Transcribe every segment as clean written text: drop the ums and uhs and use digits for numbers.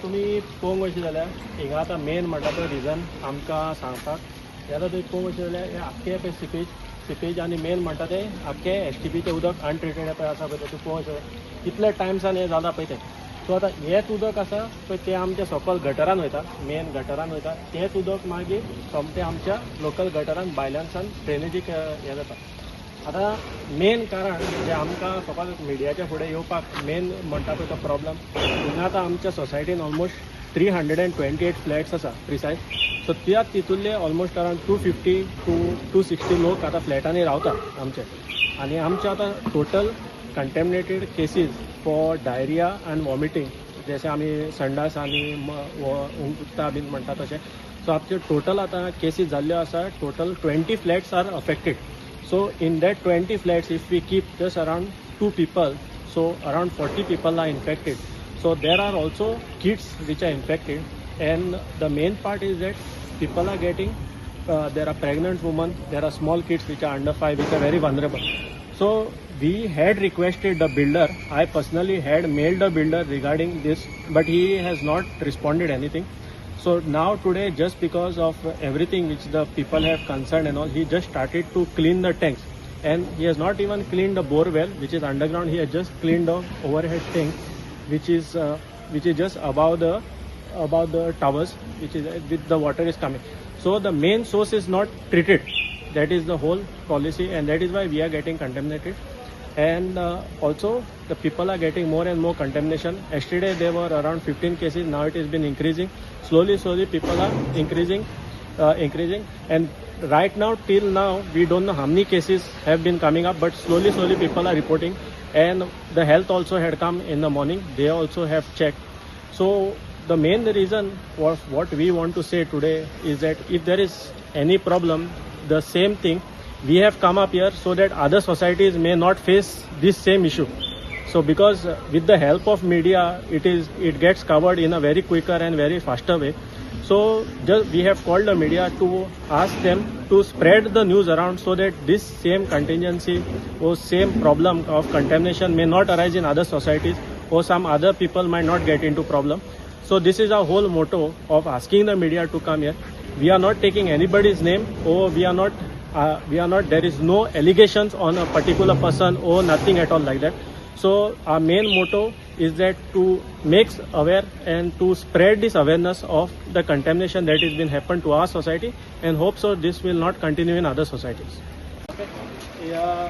तुमी पळोवंक वयशी जाल्यार हिंगा आतां मेन म्हणटा तो रिजन आमकां सांगपाक हे आतां तुमी पळोवंक वयशी जाल्यार हे आख्खे पळय सिपेज आनी मेन म्हणटा ते आख्खे एसटीपीचें उदक अनट्रिटेड पळय आसा पळय तें तूं पळोवंक शकता कितले टायम्सान हें जालां पळय तें. सो आतां हेंच उदक आसा पळय तें आमच्या सकयल गटरान वयता, मेन गटरान वयता, तेंच उदक मागीर सोमतें आमच्या लोकल गटरान भायल्यानसान ड्रेनेजीक हें जाता. आतां मेन कारण जें आमकां फकत मिडियाच्या फुडें येवपाक मेन म्हणटा पळय तो प्रॉब्लम हिंगा आतां आमच्या सोसायटीन ऑलमोस्ट 328 फ्लॅट्स आसा प्रिसायज. सो त्या तितूंतले ऑलमोस्ट अरावंड 250 टू 260 लोक आतां फ्लॅटांनी रावता आमचे. आनी आमचे आतां total contaminated cases for diarrhoea and vomiting, जशें आमी संडास आनी उंकता बीन म्हणटा तशें. सो आमचे टोटल आतां केसीस जाल्ल्यो आसा, total 20 flats are affected. So in that 20 flats if we keep just around 2 people, so around 40 people are infected. So there are also kids which are infected, and the main part is that people are getting, there are pregnant women, there are small kids which are under 5, which are very vulnerable. So we had requested the builder, I personally had mailed the builder regarding this, but he has not responded anything. So now today, just because of everything which the people have concerned and all, he just started to clean the tanks, and he has not even cleaned the bore well which is underground. He has just cleaned the overhead tank which is just above the towers, which is with the water is coming. So the main source is not treated. That is the whole policy, and that is why we are getting contaminated. And also the people are getting more and more contamination. Yesterday there were around 15 cases, now it has been increasing. Slowly people are increasing, and right now till now we don't know how many cases have been coming up, but slowly people are reporting. And the health also had come in the morning, they also have checked. So the main reason was what we want to say today is that if there is any problem, the same thing we have come up here so that other societies may not face this same issue. So because with the help of media, it gets covered in a very quicker and very faster way. So just we have called the media to ask them to spread the news around so that this same contingency or same problem of contamination may not arise in other societies, or some other people might not get into problem. So this is our whole motto of asking the media to come here. We are not taking anybody's name, or we are not, there is no allegations on a particular person or nothing at all like that. So our main motto is that to make aware and to spread this awareness of the contamination that has been happened to our society, and hope so this will not continue in other societies. Okay,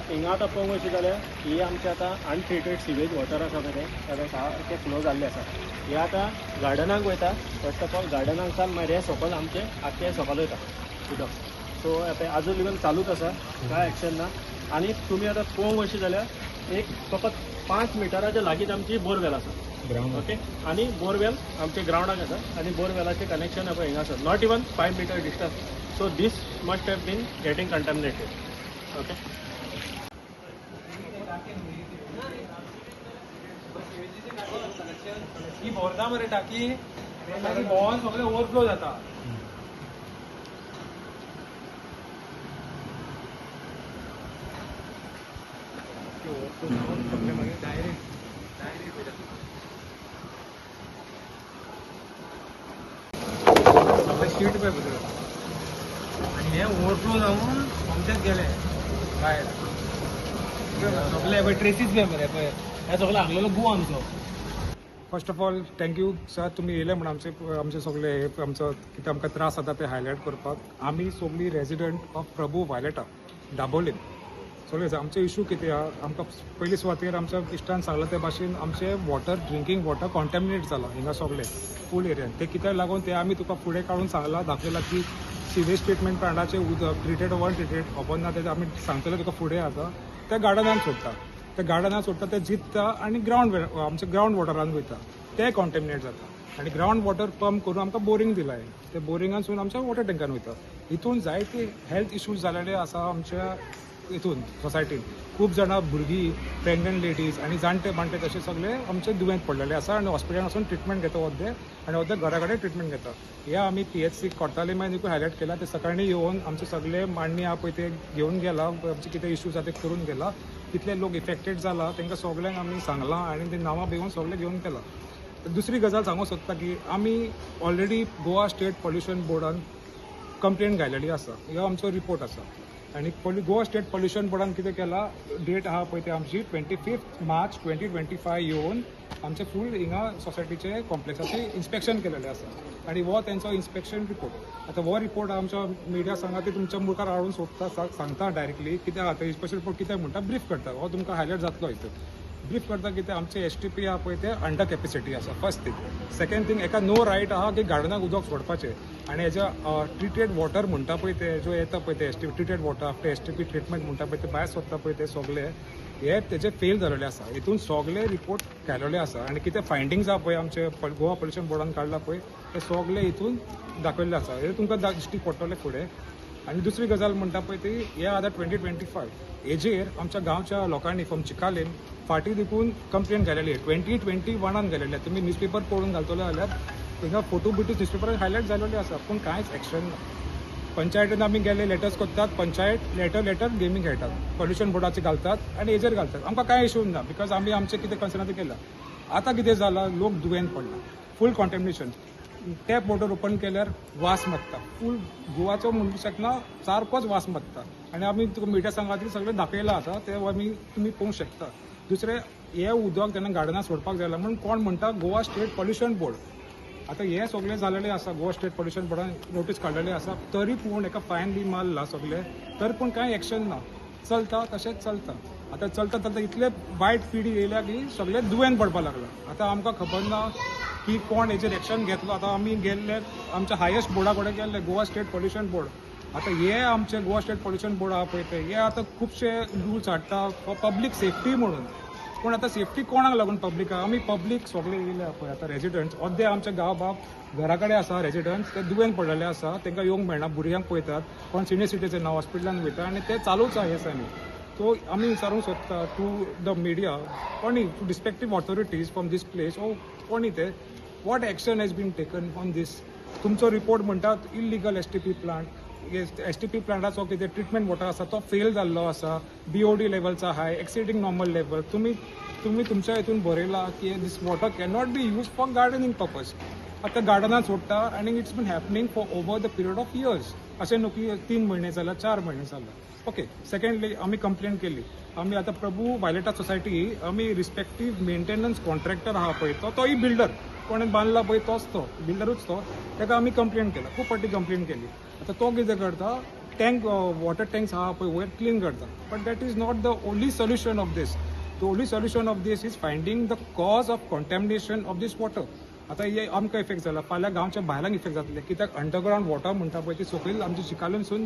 हिंगा आतां पळोवंक वयशी जाल्यार ही आमचें आतां untreated sewage water आसा पळय तें आतां सारकें फ्लो जाल्लें आसा. हे आतां गार्डनाक वयता, फर्स्ट ऑफ ऑल गार्डनाक सावन मागीर हें सकयल आमचें आख्खें सकयल वयता उदक. सो आतां आजून लेगून चालूच आसा, कांय एक्शन ना. आनी तुमी आतां पळोवंक वयशी जाल्यार एक फकत 5 मिटराच्या लागींच आमची बोरवेल आसा. ओके, आनी बोरवेल आमच्या ग्रावंडाक आसा, आनी बोरवेलाचें कनेक्शन पळय हिंगा आसा, not even 5 meter distance. So this must have been getting contaminated. Okay, ही भरता मरे टाकी, मागीर भोंवन सगळें ओवरफ्लो जाता. ओवरफ्लो जावन सगळें मागीर डायरेक्ट वयता. सगळें शीट पळय भितर, आनी हें ओवरफ्लो जावन आमचेच गेलें भायर सगळें. पळय ट्रेसीस पळय मरे, पळय हें सगळें आगलेलो गू आमचो. First of all thank you sir, तुमी येयले म्हूण आमचे सगळे आमचो कितें आमकां त्रास जाता ते हायलायट करपाक. आमी सगळीं रेजिडंट ऑफ प्रभू वायलेटा दाबोलीम सगळे आमचे इशू कितें आहा, आमकां पयली सुवातेर आमच्या इश्टान सांगलां ते भाशेन आमचें वॉटर, ड्रिंकींग वॉटर कॉन्टेमिनेट जालां हिंगा सगळें फूल एरियान. तें कित्याक लागून तें आमी तुका फुडें काडून सांगलां, दाखयलां की सिवेज ट्रिटमेंट प्लांटाचें उदक ट्रिटेड वन ट्रिटेड खबर ना, तें आमी सांगतले तुका फुडें. आतां तें गार्डनान सोडटा, ते गार्डनान सोडटा, ते जित्ता आनी ग्रावंड आमच्या ग्रावंड वॉटरान वयता, ते कॉन्टेमिनेट जाता. आनी ग्रावंड वॉटर पंप करून आमकां बोरींग दिलां, ते बोरिंगानसून आमच्या वॉटर टँकान वयता. हितून जायते हेल्थ इश्यूज जालेले आसा आमच्या हितून सोसायटीन. खूब जाणां भुरगीं, प्रेग्नंट लेडीज आनी जाणटे बाणटे तशे सगळे आमचे दुयेंत पडलेले आसा आनी हॉस्पिटलान वचून ट्रिटमेंट घेता अर्दे आनी अर्दे घरा कडेन ट्रिटमेंट घेता. हे आमी PHC कोर्ताले मागीर हायलायट केला, ते सकाळीं येवन आमचे सगळे मांडणी आहा पळय ते घेवन गेला, आमचे कितें इश्यूज आहा ते करून गेला. कितले लोक इफेक्टेड जाला तांकां सगळ्यांक आमी सांगलां आनी ते नांवां घेवन सगळें घेवन गेला. दुसरी गजाल सांगूंक सोदता की आमी ऑलरेडी गोवा स्टेट पॉल्युशन बोर्डान कंप्लेन घायलेली आसा. हो आमचो रिपोर्ट आसा आनी गोवा स्टेट पॉल्युशन बोर्डान कितें केलां, डेट आहा पळय ती आमची 25 March 2025 येवन आमचे फूल हिंगा सोसायटीचे कॉम्प्लेक्साचे इन्स्पेक्शन केलेलें आसा आनी हो तेंचो इन्स्पेक्शन रिपोर्ट. आतां हो रिपोर्ट आमच्या मिडिया सांगा ते तुमच्या मुखार हाडून सोदता, सांगता डायरेक्टली कितें आहा ते इन्स्पेक्शन रिपोर्ट कितें म्हणटा, ब्रीफ करता. हो तुमकां हायलायट जातलो हितून. ब्रीफ करता कितें, आमचे एसटीपी आहा पळय ते अंडर कॅपेसिटी आसा, फर्स्ट थिंग. सेकंड थिंग, एका नो रायट आहा की गार्डनाक उदक सोडपाचें आनी हेज्या ट्रिटेड वॉटर म्हणटा पळय ते जो येता पळय ते ST treated water after STP treatment म्हणटा पळय ते भायर सोदता पळय ते सगळे हे तेजे फेल जालेले आसा. हितून सगळे रिपोर्ट घालेले आसा आनी कितें फायंडींग्स आहा पळय आमचे गोवा पोल्युशन बोर्डान काडला पळय ते सगळे हितून दाखयल्ले आसा. हे तुमकां दिश्टी पडटले फुडें. आनी दुसरी गजाल म्हणटा पळय ती हे आतां 2025 हेजेर आमच्या गांवच्या लोकांनी फ्रॉम चिकालीम फाटीं देखून कंप्लेन घालेली, 2021 घालेली. तुमी न्यूजपेपर पळोवन घालतले जाल्यार थिंगा फोटो बिटो न्यूजपेपरार हायलायट जालेले आसा, पूण कांयच एक्शन ना. पंचायतीन आमी गेले, लेटर्स करतात, पंचायत लेटर लेटर गेमी खेळटात, पॉल्युशन बोर्डाचे घालतात आनी हेजेर घालतात. आमकां कांय इशू ना because आमी आमचें कितें कन्सर्न तें केलां. आतां कितें जालां, लोक दुयेंत पडला, फूल कॉन्टेमिनेशन. टॅप वॉटर ओपन केल्यार वास मारता, फूल गोवाचो म्हणूंक शकना, सारकोच वास मारता. आनी आमी तुका मिडिया सांगा सगळें दाखयलां आतां तें आमी तुमी पळोवंक शकता. दुसरें, हें उदक तेन्ना गार्डनाक सोडपाक जाय म्हणून कोण म्हणटा, गोवा स्टेट पॉल्युशन बोर्ड. आतां हें सगळें जालेलें आसा, गोवा स्टेट पॉल्युशन बोर्डान नोटीस काडलेलें आसा, तरी पूण एका फायन बी मारला सगळें, तरी पूण कांय एक्शन ना. चलता तशेंच चलता. आतां चलता चलता इतले वायट पिढी येयल्या की सगळे दुयेंत पडपाक लागला. आतां आमकां खबर ना की कोण हेजेर एक्शन घेतलो. आतां आमी गेल्ले आमच्या हायेस्ट बोर्डा कडेन गेल्ले, गोवा स्टेट पॉल्युशन बोर्ड. आतां हे आमचे गोवा स्टेट पॉल्युशन बोर्ड आहा पळय ते हे आतां खुबशे रुल्स हाडटा फॉर पब्लीक सेफ्टी म्हणून, पूण आतां सेफ्टी कोणाक लागून पब्लिकाक? आमी पब्लीक सगळे येयले पळय आतां रेजिडंट्स अर्दे आमच्या गांव बाब घरा कडेन आसा रेजिडंट्स, ते दुयेंत पडलेले आसा, तांकां येवंक मेळना. भुरग्यांक पळयतात, कोण सिनियर सिटीजन हॉस्पिटलान वयता आनी ते चालूच आहा हे दिसांनी. सो आमी विचारूंक सोदता टू the media, कोणी to respective authorities from this place ओ कोणी ते, what action has been taken on this? तुमचो रिपोर्ट म्हणटात illegal STP plant, STP प्लांटाचो कितें ट्रिटमेंट वॉटर आसा तो फेल जाल्लो आसा, बीओडी लेवल्स आहाय एक्सिडींग नॉर्मल लेवल. तुमी तुमच्या हितून बरयलां की this water cannot be use for gardening purpose. आतां गार्डनान सोडटा आनी it's been happening for over the period of years. अशें न्हू की 3 म्हयने जाल्या, 4 म्हयने जाल्या. ओके, सेकंडली आमी कंप्लेन केली आमी आतां प्रभू वायलेटा सोसायटी, आमी रिस्पेक्टीव मेंटेनन्स कॉन्ट्रॅक्टर आहा पळय तो, तोय बिल्डर कोणें बांदला पळय तोच तो बिल्डरूच तो, ताका आमी कंप्लेन केला, खूब फावटी कंप्लेन केली. आतां तो कितें करता, टँक वॉटर टँक्स आहा पळय वयर क्लीन करता, but that is not the only solution of this. The only solution of this is finding the cause of contamination of this water. आतां हे आमकां इफेक्ट जाला, फाल्यां गांवच्या बायलांक इफेक्ट जातले, कित्याक अंडरग्रावंड वॉटर म्हणटा पळय ती सकयल आमची चिकालूनसून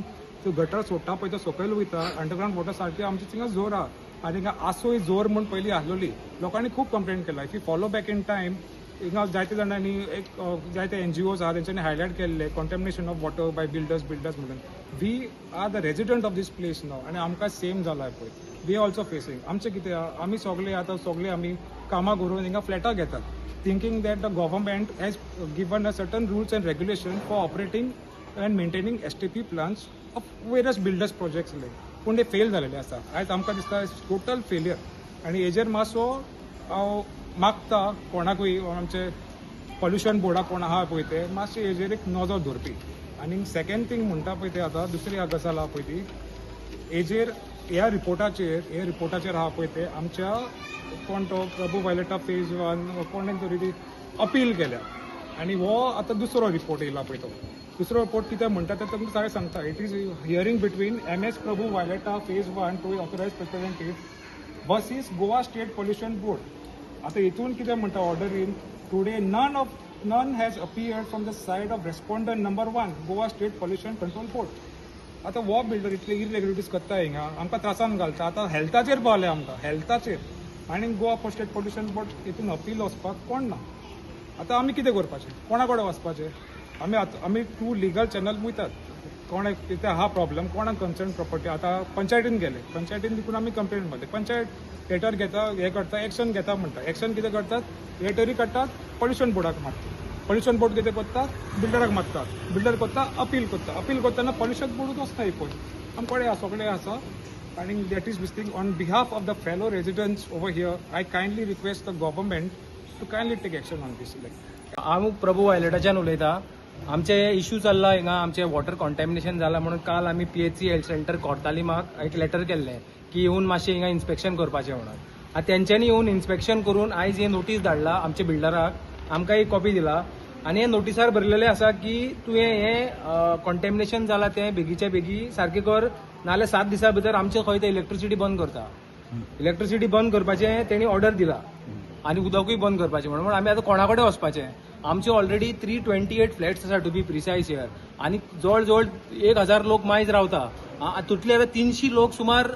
गटर सोडटा पळय तो सकयल वयता. अंडरग्रावंड वॉटर सारकें आमचे थिंगा जोर आहा आनी हिंगा आसोय जोर म्हूण पयलीं आसलोली, लोकांनी खूब कंप्लेन केला. If you follow back in time, हिंगा जायते जाणांनी एक जायते एनजीओज आहा तेंच्यांनी हायलायट केल्ले contamination of water by builders builders म्हणून. We are the resident of this place now आनी आमकां सेम जाला पळय, we also facing. आमचें कितें आहा, आमी सगळे आतां सगळे आमी कामां करून हिंगा फ्लॅटां घेतात, thinking that the government has given a certain rules and regulation for operating and maintaining STP plants of various builders projects like. पूण ते फेल जालेले आसा. आयज आमकां दिसता टोटल फेलियर. आनी हेजेर मातसो हांव मागता कोणाकूय, आमचे पॉल्युशन बोर्डाक कोण आहा पळय ते मातशें हेजेर एक नजर दवरपी. आनी सेकंड थींग म्हणटा पळय ते आतां दुसरी गजाल आहा पळय ती हेजेर ह्या रिपोर्टाचेर आहा पळय ते आमच्या कोण तो प्रभू वायलेटा फेज वन कोणें तरी ती अपील केल्या आनी हो आतां दुसरो रिपोर्ट येयला पळय तो दुसरो रिपोर्ट कितें म्हणटा तें तुमकां सगळें सांगता. It is hearing between M S Prabhu Violeta phase one to authorised representative versus Goa State Pollution Board. आतां हितून कितें म्हणटा, order in today none has appeared from the side of respondent number one, Goa State Pollution Control Board. आतां हो builder इतले इरेग्युलरिटीज करता हिंगा, आमकां त्रासान घालता. आतां हेल्थाचेर पावले आमकां हेल्थाचेर आनी गोवा स्टेट पॉल्युशन बोर्ड हितून अपील वचपाक कोण ना. आतां आमी कितें करपाचें, कोणा कडेन वचपाचें? आमी आतां आमी थ्रू लिगल चॅनल वयतात. कोणाक कितें आहा प्रॉब्लम, कोणाक कन्सर्न प्रॉपर्टी, आतां पंचायतीन गेले, पंचायतीन देखून आमी कंप्लेन मारली. पंचायत लेटर घेता, हें करता, एक्शन घेता म्हणटा. एक्शन कितें करतात? लेटरी काडटात, पॉल्युशन बोर्डाक मारता. पॉल्युशन बोर्ड कितें करता? बिल्डराक मारता. बिल्डर करता अपील करता. अपील करतना पॉल्युशन बोर्डूच वचना पळय आम कडेन आसा सगळें आसा. आनी that is this thing, on behalf of the fellow residents over here, I kindly request the government to kindly take action on this, like. हांव प्रभू वायलटाच्यान उलयतां. आमचे इशू चल्ला हिंगा, आमचे वॉटर कॉन्टॅमिनेशन जाला म्हणून काल आमी पीएचसी हेल्थ सेंटर कोर्तालिमाक एक लेटर केल्लें की येवन मातशें हिंगा इन्स्पेक्शन करपाचें म्हणून. आतां तेंच्यांनी येवन इन्स्पेक्शन करून आयज हे नोटीस धाडला आमच्या बिल्डराक, आमकां एक कॉपी दिला आनी हे नोटिसार बरयलेलें आसा की तुवें हें कॉन्टॅमिनेशन जाला तें बेगीच्या बेगी सारकें कर, नाजाल्यार 7 दिसां भितर आमचें खंय तें इलेक्ट्रिसिटी बंद करता. इलेक्ट्रिसिटी बंद करपाचें तेणी ऑर्डर दिला आनी उदकूय बंद करपाचें म्हणून. म्हणून आमी आतां कोणा कडेन वचपाचें? आमचे ऑलरेडी 328 फ्लॅट्स आसा, टू बी प्रिसायज here, आनी जवळ जवळ 1000 लोक मायज रावता. हातूंतले आतां 300 लोक सुमार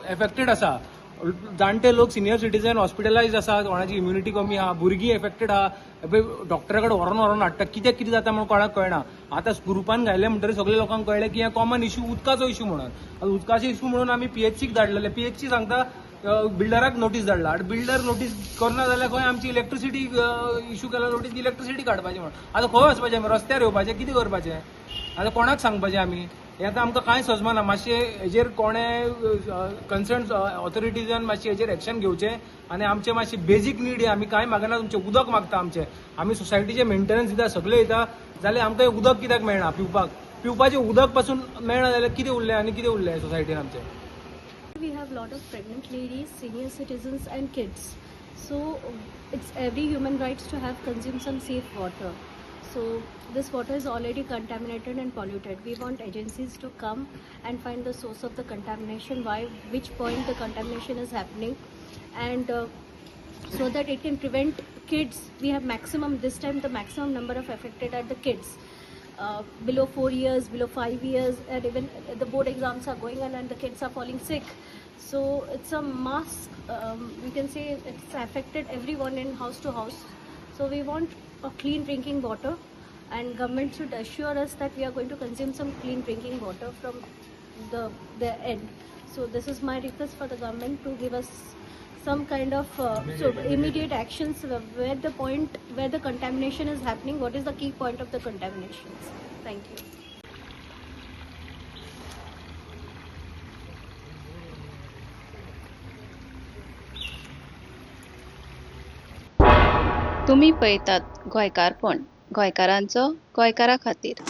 एफेक्टेड आसा. जाणटे लोक, सिनियर सिटीजन हॉस्पिटलायज आसा, कोणाची इम्युनिटी कमी आहा, भुरगीं एफेक्टेड आहा. डॉक्टरा कडेन व्हरोन व्हरोन हाडटा. कित्याक कितें जाता म्हणून कोणाक कळना. आतां ग्रुपान घायले म्हणटकीर सगळे लोकांक कळ्ळें की हें कॉमन इशू, उदकाचो इशू म्हणून. आतां उदकाचो इशू म्हणून आमी पीएचसीक धाडलेले. पीएचसी सांगता बिल्डराक नोटीस धाडला आनी बिल्डर नोटीस करना जाल्यार खंय आमची इलेक्ट्रिसिटी इशू केला नोटीस, इलेक्ट्रिसिटी काडपाची म्हणून. आतां खंय वचपाचें आमी? रस्त्यार येवपाचें? कितें करपाचें आतां? कोणाक सांगपाचें आमी हें? आतां आमकां कांय सजमना. मातशें हेजेर कोणें कन्सर्न ऑथॉरिटीजान मातशें हेजेर एक्शन घेवचें आनी आमचें मातशें बेजीक नीड, आमी कांय मागना, तुमचें उदक मागता आमचें. आमी सोसायटीचें मेंटेनन्स दिता, सगळें दिता, जाल्यार आमकां उदक कित्याक मेळना पिवपाक? पिवपाचें उदक पासून मेळना जाल्यार कितें उरलें आनी कितें उरलें सोसायटीन आमचें? We have lot of pregnant ladies, senior citizens and kids. So it's every human rights to have consume some safe water. So this water is already contaminated and polluted. We want agencies to come and find the source of the contamination, why, which point the contamination is happening, and so that it can prevent kids. We have maximum, this time the maximum number of affected are the kids. Below 4 years, below 5 years, and even the board exams are going on and the kids are falling sick. So it's a mass, we can say it's affected everyone in house to house. So we want a clean drinking water, and government should assure us that we are going to consume some clean drinking water from the end. So this is my request for the government to give us some kind of so immediate actions where the point where the contamination is happening, what is the key point of the contaminations. Thank you. तुमी पळयतात गोंयकारपण, गोंयकारांचो गोंयकारा खातीर.